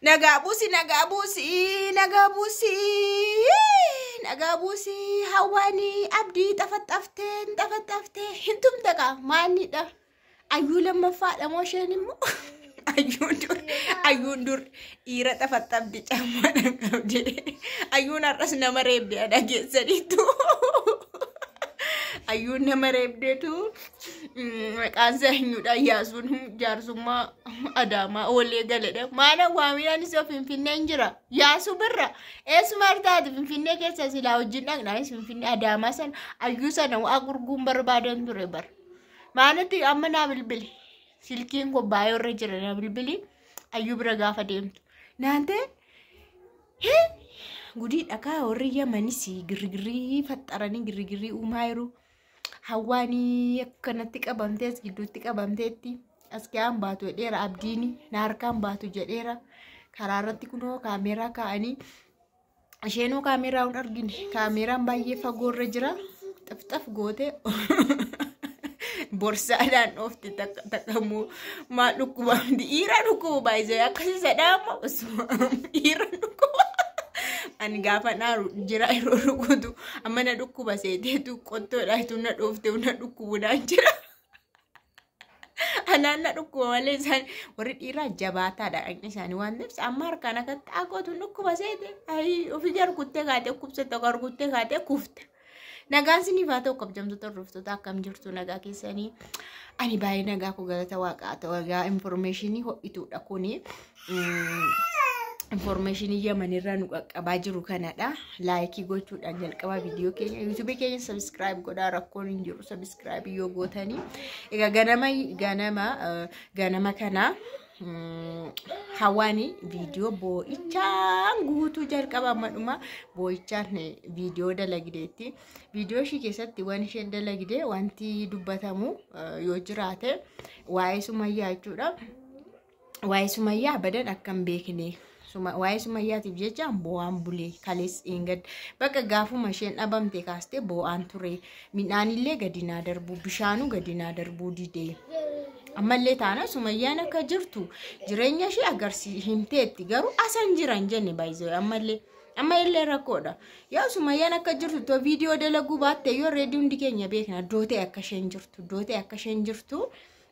Nagaa buusi, nagaa buusi, nagaa buusi, nagaa buusi. Hawwaanii abdii xafaxaftee xafaxaftee hin tumte kaa maalidha? Ayyuu lammaffaadha moo isheen immoo? Ayyuun dur, ayyuun dur dhiira xafaxabdi caammaadhaan qabdi. Ayyuun har'as nama reebde dhageessaniitu. Ayyuun nama reebdeetu maqaan isaa eenyudha? Yaasuun jaarsummaa Adaamaa oolee galedha. Maala waaminaan isa Finfinneen jira. Yaasuu birra. Eessuma artaati Finfinnee keessa silaa wajjin dhaqnaanis Finfinnee Adaamaa sana ayyuu sana waa gurguun barbaadan ture bara. Maalatti amma naa bilbili. Silkiin koo baay'ee irra jira, naa bilbili. Ayyuu bira gaafa deemtu. Naantee hee gudii dhakaa warri Yamanis girgirrii faxxaranii girgirrii uumaa jiru. Hawwaanii akkanatti qabamtee as gidduutti qabamteetti as ga'aan baatu jedheera abdiini, na harkaan baatu jedheera. Karaa irratti kunoo kaameeraa kaa'anii, isheenuu kaameeraa hin argine, kaameeraan baay'ee fagoo irra jira. Xafxaf gootee borsaadhaan dhoofte. Takka takkamuu maal dhukkuba, dhiira dhukkuba baay'ee akkasii sadhaama dhiira dhukkuba. Ani gaafa naaru jira yeroo rukutu amma na dhukkuba seeteetu qottoodha na dhoofte na dhukkubuudhaan jira. Anaan na dhukkuba malee isaan warri dhiiraa jabaataadha dhaqni isaanii waan ta'eef amma harkaan akka xaaqootu dhukkuba seete ayii ofii garkuttee kaatee dhukkubsatte garkuttee kaatee kufta. Nagaan siniif haa ta'u kabajamtoota hordoftoota, akkam jirtu, nagaa keessanii? Ani baay'ee nagaa koo, galata waaqaa ta'u. Egaa informationii ho'ituudha kuni. Informationii Yamanirraa nu qaqqabaa jiru kanadha. Like gochuudhaan jalqabaa viidiyoo keenya, YouTubeii keenya subscribe godhaa, rakkoon hin jiru subscribe yoo gootanii. Egaa ganama ganama ganama kana Hawaani viidiyoo boo'ichaan guutuu jalqaba amma dhuma boo'ichaan viidiyoo dalagdeetti. Viidiyoo ishii keessatti waan isheen dalagde wanti dubbatamu yoo jiraate waa'ee Sumayyaa jechuudha. Waa'ee Sumayyaa abadan akka hin beekne. Waa'ee Sumayyaatiif jecha boo'aan bulee kalees eengad bakka gaafuma isheen dhabamte kaastee boo'aan ture. Midhaanillee gadi naa darbuu, bishaanuu gadi naa darbuu didee. Ammallee taana Sumayyaan akka jirtu jireenya ishee agarsiis himteetti, garuu asan jiran jenne baay'isee ammallee. Ammallee rakkoodha. Yoo Sumayyaan akka jirtu too viidiyoo dalaguu baatte yoo reedii hundi keenya beekna, iddoo ta'e akka isheen jirtu, iddoo ta'e akka isheen jirtu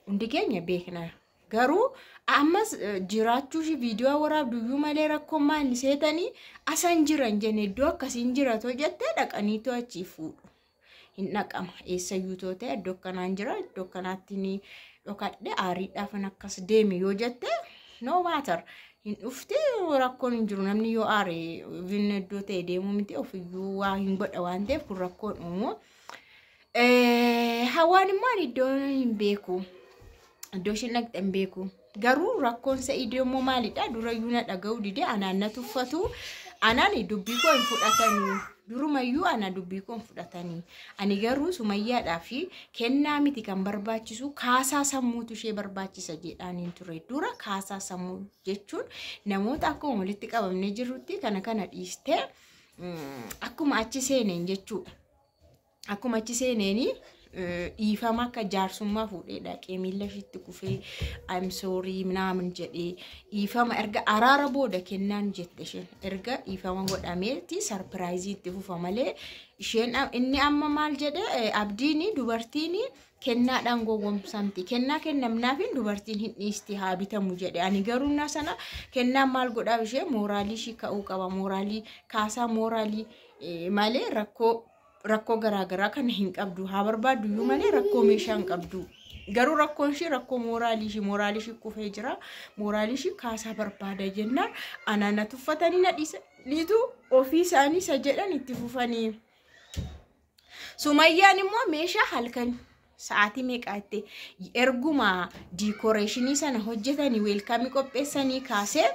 hundi keenya beekna. Garuu ammas jiraachuu ishee viidiyoo waraabduyyuu malee rakkoon maal seetanii asan jiran jenne, iddoo akkasiin jiratoo jettee dhaqaniitu achii fuudhu. Hin dhaqama eessayyuu too ta'e iddoo akkanaan jira, iddoo akkanaatti ni dhokadhe, aariidhaafan akkas deeme yoo jette no matter, hin dhufte, rakkoon hin jiru. Namni yoo aare vinna iddoo ta'e deemuu miti ofiyyuu waa hin godha waan ta'eef kun rakkoon uumu. Hawaan immoo ani iddoo hin beeku. Iddoo isheen dhaqxe hin beeku. Garuu rakkoon Sa'idoo immoo maalidha? Durayyuu na dhaga'uu dide, anaan na tuffatu. Anaan dubbii koo hin fudhatanii. Durumayyuu ana dubbii koo hin fudhatanii. Ani garuu Sumayyaadhaa fi kennaa miti kan barbaachisu, kaasaa sammuutu ishee barbaachisa jedhaaniin ture. Dura kaasaa sammuu jechuun namoota akkuma walitti qabamnee jirrutti kana kana dhiistee akkuma achi seeneen jechuudha. Akkuma achi seeneeni dhiifama akka jaarsummaa fuudhee dhaqee miilla ishiitti kufee "I'm sorry" minaamin jedhee dhiifama erga araara booda kennaan jette isheen erga dhiifama godhameeti surpriseii itti fufa malee isheen inni amma maal jedhe abdiin, dubartiin kennaadhaan gowwomsamti, kennaa kennamnaafin dubartiin hin dhiisti, haa bitamu jedhe. Ani garuu na sana kennaan maal godhaaf, ishee mooraalii ishii ka'uu qaba, mooraalii kaasaa mooraalii malee rakkoo rakkoo garaagaraa kana hin qabdu, haa barbaaddu iyyuu malee rakkoo meeshaa hin qabdu. Garuu rakkoon ishee rakkoo mooraalii ishee, mooraalii ishee kufee jira. Mooraalii ishee kaasaa barbaada jennaan anaan na tuffatanii na dhiisaniitu ofii isaanii isa jedhan itti fufanii. Sumayyaan immoo meeshaa halkan sa'aatii meeqaatti erguma decorationii sana hojjetanii welcomeii qopheessanii kaasee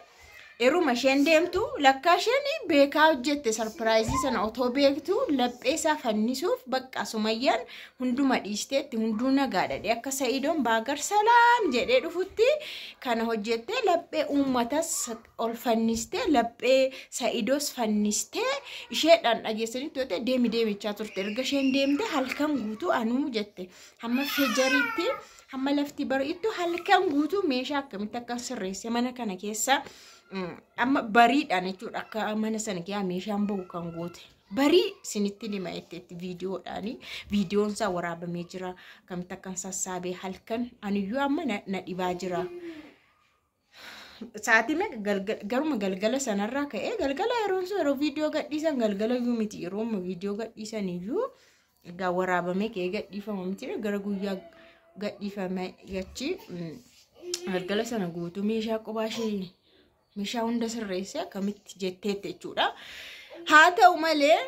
eruma isheen deemtu lakkaa isheen beekaa hojjette surpriseii sana otoo beektu laphee isaa fannisuuf. Bakka Sumayyaan hunduma dhiisteetti hunduu nagaadha akka Sa'idoon baagar salaam jedhee dhufutti kana hojjettee laphee uummatas ol fannistee laphee Sa'idoos fannistee isheedhaan dhageessanii toote deemi deemichaa turte. Erga isheen deemte halkan guutuu anuu jette hamma fejariitti, hamma lafti bari'ittu halkan guutuu meeshaa akkamitti akka sirreesse mana kana keessa Amma bariidhaan jechuudha akka mana sana keessaa meeshaan bahu kan goote. Barii sinitti hima jetteetti viidiyoodhaani. Viidiyoon isaa waraabamee jira. Akkamitti akkan sassaabee halkan aniyyuu amma na dhibaa jira. Sa'aatii meeqa garuma galgala sanarraa ka'ee galgala yeroon sun yeroo viidiyoo gadhiisan galgala iyyuu miti yeroo viidiyoo gadhiisan iyyuu egaa waraabamee ka'ee gadhiifama miti gara guyyaa gadhiifame jechi galgala sana guutuu meeshaa qophaa ishee meeshaa hunda sirreessee akkamitti jetteetti jechuudha. Haa ta'u malee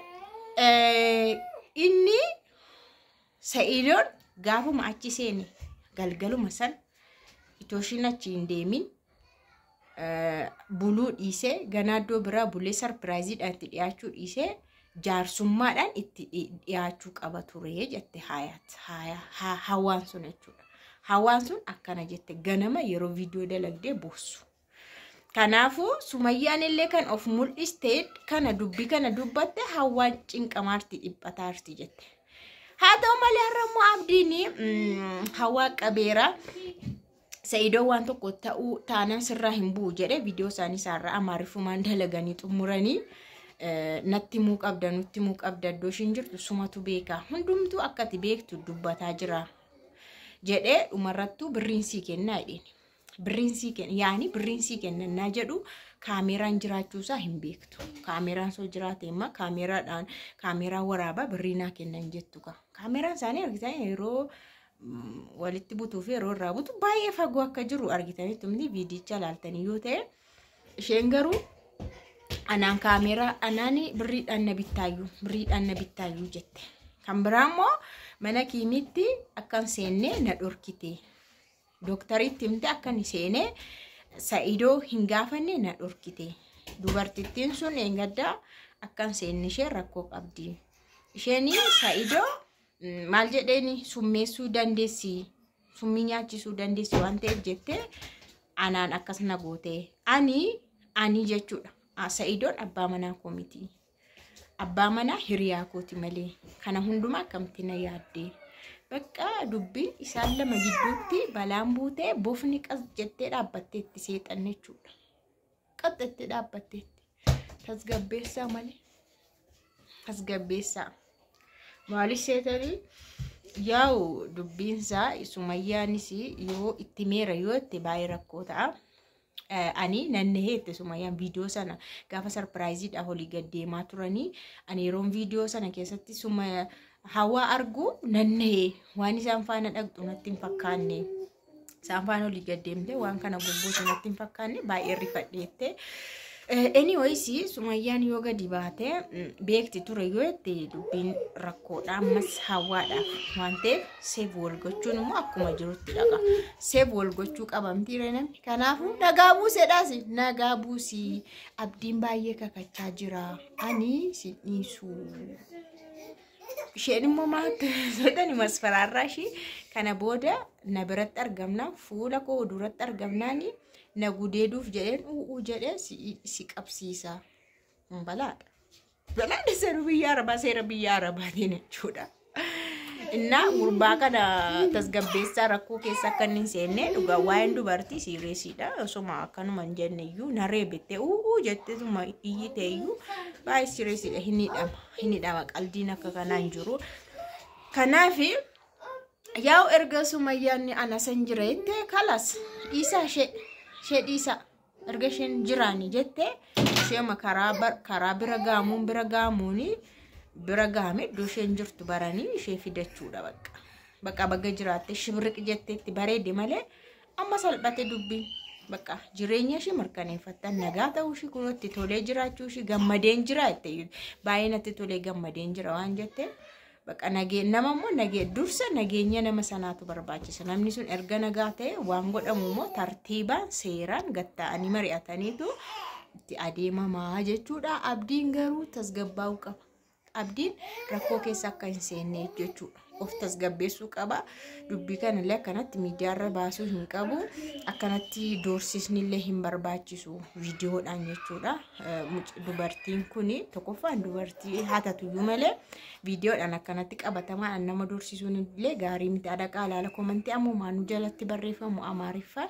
inni Sa'idoon gaafuma achi seene galgaluma san itoo ishiin achi hin deemin buluu dhiisee ganaa iddoo biraa bulee sarpiraayiziidhaan itti dhiyaachuu dhiisee jaarsummaadhaan itti dhiyaachuu qaba ture jette Hayaat hawaan sun jechuudha. Hawaan sun akkana jette ganama yeroo viidiyoo dalagdee boossu. Kanaafuu Sumayyaan illee kan of mul'iste kana dubbii kana dubbatte hawaan cinqamaarti dhiphataarti jette. Haa ta'u malee har'a immoo Abdiin hawaa qabeera. Sa'idoo waan tokko ta'uu taanaan sirraa hin bu'u jedhee viidiyoo isaanii isaarraa amaariffumaan dalaganii xumuranii natti himuu qabda nutti himuu qabda iddoo ishiin jirtu sumatu beeka hundumtuu akka ati beektu dubbataa jira jedhee dhumarrattuu birriin sii kennaa jedheen. Birriin sii kenna yaani birriin sii kennannaa jedhu kaameeraan jiraachuusaa hin beektu. Kaameeraan soo jiraate immoo kaameeraadhaan kaameeraa waraabaa birrii naa kennan jettu ka. Kaameeraan isaanii argitan yeroo walitti butuu fi yeroo irraa butu baay'ee fagoo akka jiru argitanii tumni viidicha ilaaltanii yoo ta'e isheen garuu anaan kaameeraa anaan birriidhaan na bittaayyuu jette. Kan biraa immoo mana kiimitti akkan seenne na dhorkite. Dooktariitti himte akkan seenee Sa'idoo hin gaafanne na dhorkite. Dubartittiin sun eengaddaa akkan seenne ishee rakkoo qabdi. Isheen Sa'idoo maal jedheeni summeessuu dandeessi summii nyaachisuu dandeessi waan ta'eef jettee anaan akkas na goote. Ani jechuudha. Sa'idoon abbaa manaa koo miti. Abbaa manaa hiriyaa kooti malee. Kana hundumaa akkamitti na yaadde? Bakka dubbiin isaan lama gidduutti balaan buutee bofni qas jettee dhaabbatteetti seexanne jechuudha. Qas jettee dhaabbatteetti. Tasgabbeessaa malee. Tasgabbeessaa. Maaliif seetanii yaa'u dubbiinsaa Sumayyaanis yoo itti meera yoo itti baay'ee rakkoo ta'a. Ani nannahee itti Sumayyaan viidiyoo sana gaafa sarpiraayiziidhaaf olii gad deemaa turanii ani yeroon viidiyoo sana keessatti hawaa argu nannahee waan isaan faana dhaqxu natti hin fakkaanne. Isaan faana olii gad deemtee waan kana goggootu natti hin fakkaanne baay'ee rifadheette. Anyways, Sumayyaan yoo gadi baate beekti ture yoo jette dubbiin rakkoodha. Ammas hawaadhaaf waan ta'eef seef wal gochuun immoo akkuma jirutti dhaqa. Seef wal gochuu qabamti namni. Kanaafuu nagaa buuseedhaas nagaa buusii. Abdiin baay'ee kakachaa jira. Ani si dhiisu. Isheen immoo maal jedhani masfaraarraa ishii kana booda na biratti argamnaan fuula koo duratti argamnaani na gudeeduuf jedheen u'uu jedhee si qabsiisa. Balaadha. Balaadha seera biyya arabaa seera biyya arabaatiin jechuudha. Innaa gurbaa kana tasgabbeessaa rakkoo keessa akka inni hin seenne dhugaa waa'een dubartii siiriyeesiidha. Osuma akkanuma hin jenne iyyuu na reebette u'uu jetteetuma iyyite iyyuu baay'ee siiriyeesiidha. Hin hidhama. Hin hidhama qaldiin akka kanaa hin jiru. Kanaaf yaa'u erga Sumayyaan ana san jira jettee kalas dhiisaa ishee dhiisaa erga isheen jiraani jettee isheema karaa bira gaamuun bira gaame iddoo isheen jirtu baranii ishee fidachuudha bakka. Bakka baga jiraatte shibiriq jetteetti bareede malee amma salphate dubbiin bakka jireenya ishee mirkaneeffattan nagaa ta'uu ishee kunuutti tolee jiraachuu ishee gammadeen jira jettee baay'ee natti tolee gammadeen jira waan jettee bakka nama immoo dursa nageenya nama sanaatu barbaachisa. Namni sun erga nagaa ta'e waan godhamu immoo tartiibaan seeraan gatta'anii mari'ataniitu itti adeemamaa jechuudha. Abdiin garuu tasgabbaa'uu qaba. Abdiin rakkoo keessa akka hin seenne jechuudha. Of tasgabbeessuu qaba. Dubbii kanallee akkanatti miidiyaarra baasuu hin qabu. Akkanatti doorsisni illee hin barbaachisu viidiyoodhaan jechuudha. Dubartiin kun tokkoffaan dubartii haatatuyyuu malee viidiyoodhaan akkanatti qabatamaadhaan nama doorsisuun illee gaarii miti. Adaqaa ilaala komantii ammumaa nu jalatti barreeffamu amaariffaa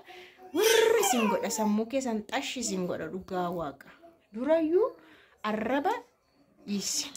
Wirri isin godha, sammuu keessan xashi isin godha, dhugaa waaqa. Durayyuu arraba dhiisi.